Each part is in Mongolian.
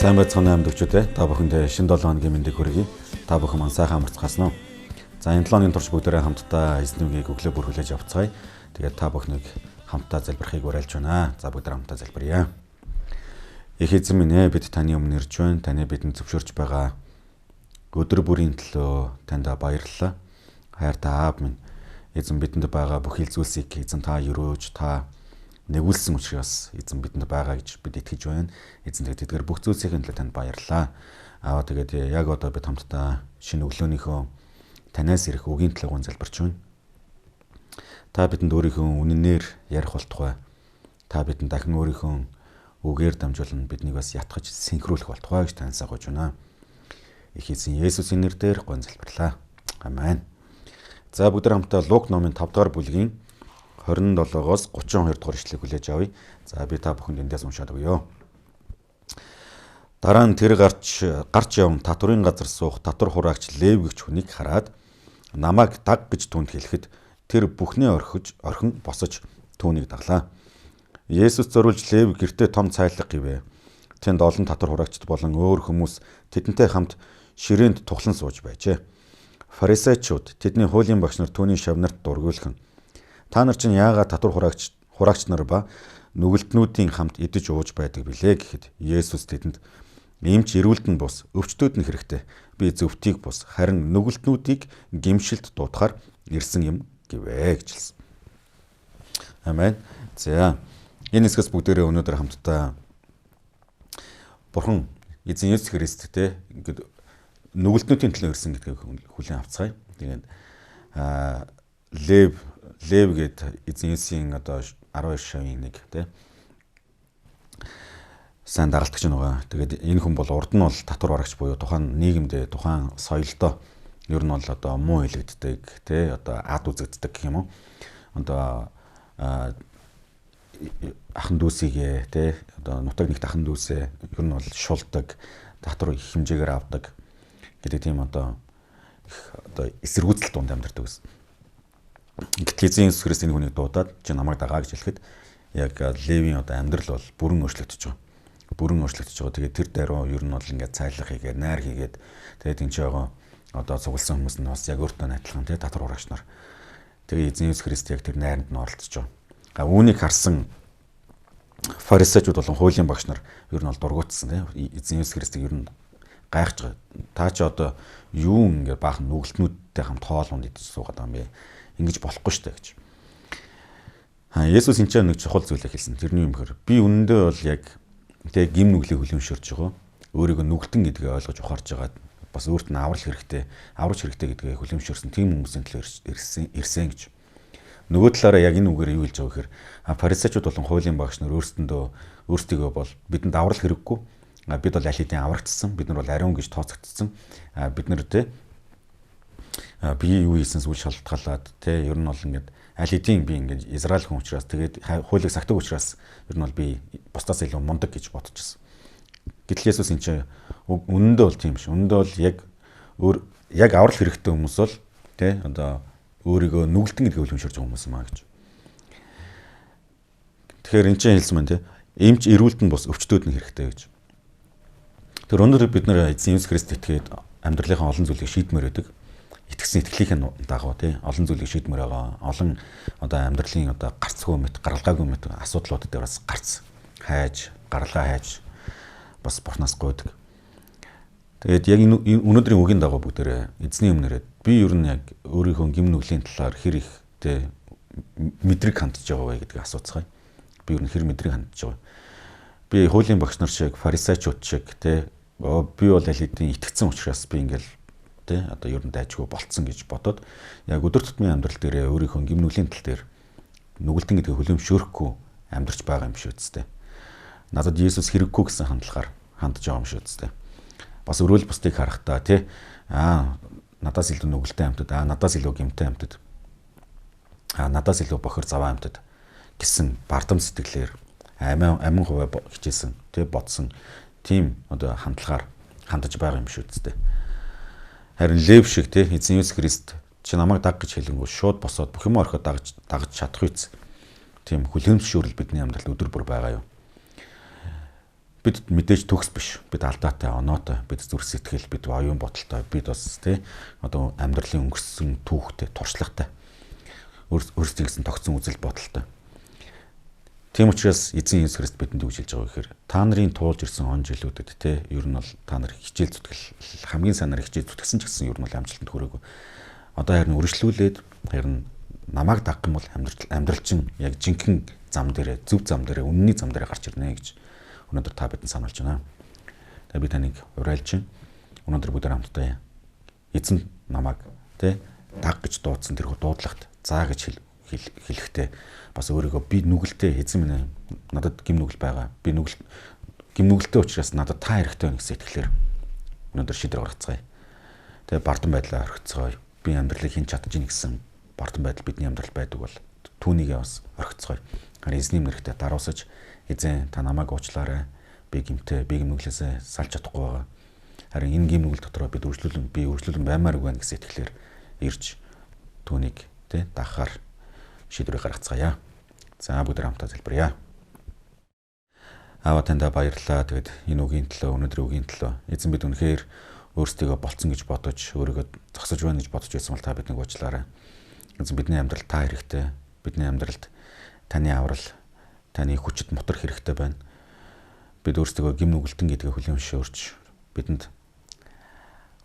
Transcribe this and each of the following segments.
Сайн байцгаана амьдагчид ээ. Та бүхэндээ шинэ 7 хоногийн мэндийг хүргэе. Та бүхэн маань сайхан амарцгаасан уу? За энэ 7 хоногийн турш бүгдээрээ хамтдаа эзний үгийг өглөө бүр хүлээж авцгаая. Тэгээд та бүхнийг хамтдаа залбирахыг уриалж байна. За бүгдээ хамтдаа залбирая. Их эзэн минь ээ, бид таны өмнө ирж байна. Таны бидэнд зөвшөөрч байгаа өдөр бүрийн төлөө танд баярлалаа. Хайртай аав минь, эзэн бидэнд байгаа бүх ил зүйлсийг эзэн та өрөөж, та нэгүүлсэн учраас эзэн бидэнд байгаа гэж бид итгэж байна. Эзэн тэгээд тэдгээр бүх зүйлсийн төлөө танд баярлалаа. Аа тэгээд яг одоо бид хамтдаа шинэ өглөөнийхөө танаас ирэх үгийн төлөө гон залбирч байна. Та бидэнд өөрийнхөө үнэнээр ярих болтугай. Та бидэнд дахин өөрийнхөө үгээр дамжуулан биднийг бас ятгах, синхруулах болтугай гэж таньсаа гуйж байна. Их эзэн Есүсийн нэрээр гон залбирлаа. Амен. За бүгд хамтдаа Лук номын 5 дугаар бүлгийн 27-оос 32 дугаар ишлэгийг хүлээж авъя. За би та бүхэнд эндээс уншаад өгье. Дараа нь тэр гарч гарч явн татврын газар суух татвар хураагч Лев гэгч хүнийг хараад намайг даг гэж түүнд хэлэхэд тэр бүхнээ орхиж орхин босож түүнийг даглаа. Есүс зориулж Лев гэртээ том цайлга гэвэ. Тэнд олон татвар хураагчид болон өөр хүмүүс тэдэнтэй хамт ширээнд тухлан сууж байжээ. Фарисеучуд тэдний хуулийн багш нар түүний шавнарт дургуйлхан та нар чинь яагаад татвар хураагч нар ба нүгэлтнүүдийн хамт идэж ууж байдаг билээ гэхэд Есүс тэдэнд эмч эрүүлд нь бус өвчтөд нь хэрэгтэй. Би зөвтийг бус харин нүгэлтнүүдийг гимшилд дуудахаар ирсэн юм гэвэ гэж хэлсэн. Амен. За энэ хэсгээс бүгдээрээ өнөөдөр хамтдаа Бурхан эзэн Есүс Христ те ингээд нүгэлтнүүдийн төлөө ирсэн гэдгийг хүлээн авцгаая. Тэгээд Лев гээд эзэн Есүсийн одоо 12 шавын нэг те сайн дагалдагч байгаа. Тэгээд энэ хүн бол урд нь бол татвар барагч буюу тухайн нийгэмдээ тухайн соёлдоо ер нь бол одоо муу хэлэгддэг те одоо ад үзэгддэг гэх юм уу. Одоо ахан дүүсийгээ те одоо нутаг нэгт ахан дүүсээ ер нь бол шулдаг, татвар их хэмжээгээр авдаг гэдэг тийм одоо их одоо эсэргүүцэл дунд амьдардаг гэсэн. Гэтэл эзэн Есүс Христ энэ хүнийг дуудаад чи намайг дагаа гэж хэлэхэд яг Левийн одоо амьдрал бол бүрэн өөрчлөгдөж байгаа. Бүрэн өөрчлөгдөж байгаа. Тэгээд тэр даруй ер нь бол ингээд цайлга хийгээд, найр хийгээд тэгээд энэ ч байгаа одоо цугласан хүмүүс нь бас яг өөртөө адилхан тий татвар хураагч нар. Тэгээд эзэн Есүс Христ яг тэр найранд нь оролцож байгаа. А үүнийг харсан фарисеучуд болон хуулийн багш нар ер нь бол дургуутсан тий эзэн Есүс Христийг ер нь гайхаж байгаа. Та чи одоо юу ингээд баахан нүгэлтнүүдтэй хамт хоол унд идэж суугаад байгаа юм бэ? Ингэж болохгүй шүү дээ гэж. Есүс энэ ч нэг чухал зүйлийг хэлсэн. Тэрний юм гэхээр би үнэндээ бол яг тэг гим нүглийг хүлэмжшөрж байгаа. Өөрийгөө нүгэлтэн гэдгээ ойлгож ухаарж байгаа. Бас өөрт нь аврал хэрэгтэй, аварч хэрэгтэй гэдгээ хүлэмжшөрсөн тийм хүмүүсийн төлөө ирсэн гэж. Нөгөө талаараа яг энэ үгээр юу хэлж байгаа гэхээр фарисеучуд болон хуулийн багш нар өөрсдийгөө бол бидэнд аврал хэрэггүй. Бид бол аль хэдийн аврагдсан. Бид нар бол ариун гэж тооцогдсон. Бид нар те би юу хийсэн зүйл шалтгаалаад те ер нь бол ингээд аль хэдийн би ингээд Израиль хүн учраас тэгээд хуулийг сахидаг учраас ер нь бол би бусдаас илүү мундаг гэж бодчихсон. Гэтэл Есүс энэ чинь үнэндээ бол тийм биш. Үнэндээ бол яг өөр яг аврал хэрэгтэй хүмүүс бол те одоо өөрийгөө нүгэлтэн гэдгийг хүлэмжшэрж байгаа хүмүүс юм аа гэж. Тэгэхээр энэ чинь хэлсэн маань те эмч эрүүлд нь бус өвчтөд нь хэрэгтэй гэж. Тэр өнөөдөр бид нэр эзэн Есүс Христ итгээд амьдралынхаа олон зүйлийг шийдмээр байдаг. Итгэсэн итгэлийнхэн дагуу тий олон зүйлийг шийдмээр байгаа. Олон одоо амьдралын одоо гарцгүй мэт, гаралгаагүй мэт асуудлууд дээр бас гарц хайж, гаралгаа хайж бас бурхнаас гуйдаг. Тэгээд яг энэ өнөөдрийн үгийн дагуу бүгдээрээ эзний өмнө ирээд би ер нь яг өөрийнхөө гим нүглийн талаар хэр их тий мэдрэг хандж байгаа вэ гэдгийг асууцгаая. Би ер нь хэр мэдрэг хандж байгаа. Би хуулийн багш нар шиг, фарисеучуд шиг тий би бол аль хэдийн итгэцэн учраас би ингээл тий одоо ер нь дайжгүй болцсон гэж бодоод яг өдөр тутмын амьдрал дээрээ өөрийнхөө гим нүглийн тал дээр нүгэлтэн гэдгийг хүлэмжшөөрөхгүй амьдарч байгаа юм шиг үсттэй. Надад Есүс хэрэггүй гэсэн хандлагаар хандж байгаа юм шиг үсттэй. Бас өрөөл бусдыг харахтаа тий надаас илүү нүгэлтэй амьтад, надаас илүү гимтэй амьтад, надаас илүү бохир заваа амьтад гэсэн бардам сэтгэлээр амин хувиа хичээсэн тий бодсон тийм одоо хандлагаар хандаж байгаа юм шиг үсттэй. Харин Лев шиг тий эзэн Есүс Христ чи намайг даг гэж хэлэнгүү шууд босоод бүх юм орхиод дагаж чадах үйц. Тийм хүлэмжшүүрэл бидний амьдралд өдөр бүр байгаа юу. Бид мэдээж төгс биш. Бид алдаатай, оноотой, бид зүрх сэтгэл, бид оюун бодолтой, бид бас тий одоо амьдралын өнгөрсөн түүхтэй, туршлагатай. Өөрсдийн гэсэн тогтсон үзэл бодолтой. Тийм учраас эзэн Иесус Христ бидэнд юу гэж хэлж байгаа вэ гэхээр та нарын туулж ирсэн он жилүүдэд те ер нь бол та нар хичээл зүтгэл хамгийн сайнаар хичээл зүтгэсэн ч гэсэн ер нь бол амжилтанд хүрээгүй. Одоо харин үргэлжлүүлээд харин намайг дагах юм бол амьдрал чинь яг жинхэнэ зам дээрээ, зөв зам дээрээ, үнний зам дээрээ гарч ирнэ гэж өнөөдөр та бидэнд сануулж байна. Тэгээ би таныг уриалж байна. Өнөөдөр бүгд хамтдаа эзэн намайг тэ даг гэж дуудсан тэрхүү дуудлагт заа гэж хэлэхдээ бас өөрийгөө би нүгэлтэй, эзэн минь, надад гэм нүгэл байгаа. Би нүгэл гэм нүгэлтэй учраас надад та хэрэгтэй байна гэсэн итгэлээр өнөөдөр шийдвэр гаргацгаая. Тэгээ бардам байдлаа орхицгоё. Би амьдралыг хэн чадаж ийн гэсэн бардам байдал бидний амьдрал байдаг бол түүнийг бас орхицгоё. Харин эзний нэртэй даруусаж, эзэн, та намайг уучлаарай. Би гэмтэй, би гэм нүглээсээ салж чадахгүй байгаа. Харин энэ гэм нүгэл дотроо бид үргэлжлүүлэн би үргэлжлүүлэн баймаар байна гэсэн итгэлээр ирж түүнийг тэ дагахаар шийдвэрийг гаргацгаая. За, бүгд хамтдаа залбирая. Аава, таньда баярлалаа. Тэгэд энэ үгийн төлөө, өнөөдрийн үгийн төлөө, эзэн, бид үнэхээр өөрсдийгөө болцсон гэж бодож, өөрийгөө зогсож байна гэж бодож байсан бол та биднийг уучлаарай. Эзэн, бидний амьдралд та хэрэгтэй. Бидний амьдралд таны аврал, таны хүчит мотор хэрэгтэй байна. Бид өөрсдийгөө гэм нүгэлтэн гэдгийг хүлээн зөвшөөрч, бидэнд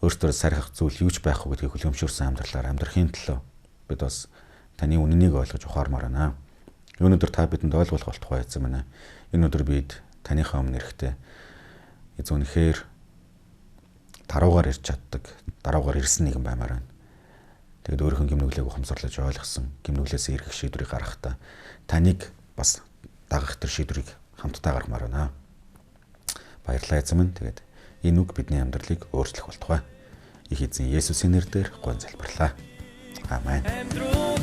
өөрсдөө сархих зүйл юу ч байхгүй гэдгийг хүлээн зөвшөөрсөн амьдралаар амьдрахын төлөө бид бас таны үнэнийг ойлгож ухаармаар байна. Өнөөдөр та бидэнд ойлгуулах болтугай, эзэн минь. Энэ өдөр бид таныхаа өмнө ирэхдээ, эзэн, үнэхээр даруугаар ирж чаддаг, даруугаар ирсэн нэгэн баймаар байна. Тэгэд өөрийнхөө гэм нүглийг ухамсарлаж ойлгосон, гэм нүглээс ирэх шийдвэрийг гаргахдаа таныг бас дагах тэр шийдвэрийг хамтдаа гаргамаар байна. Баярлалаа, эзэн минь. Тэгээд энэ үг бидний амьдралыг өөрчлөх болтугай. Их эзэн Есүсийн нэрээр гуйн залбирлаа. Амен.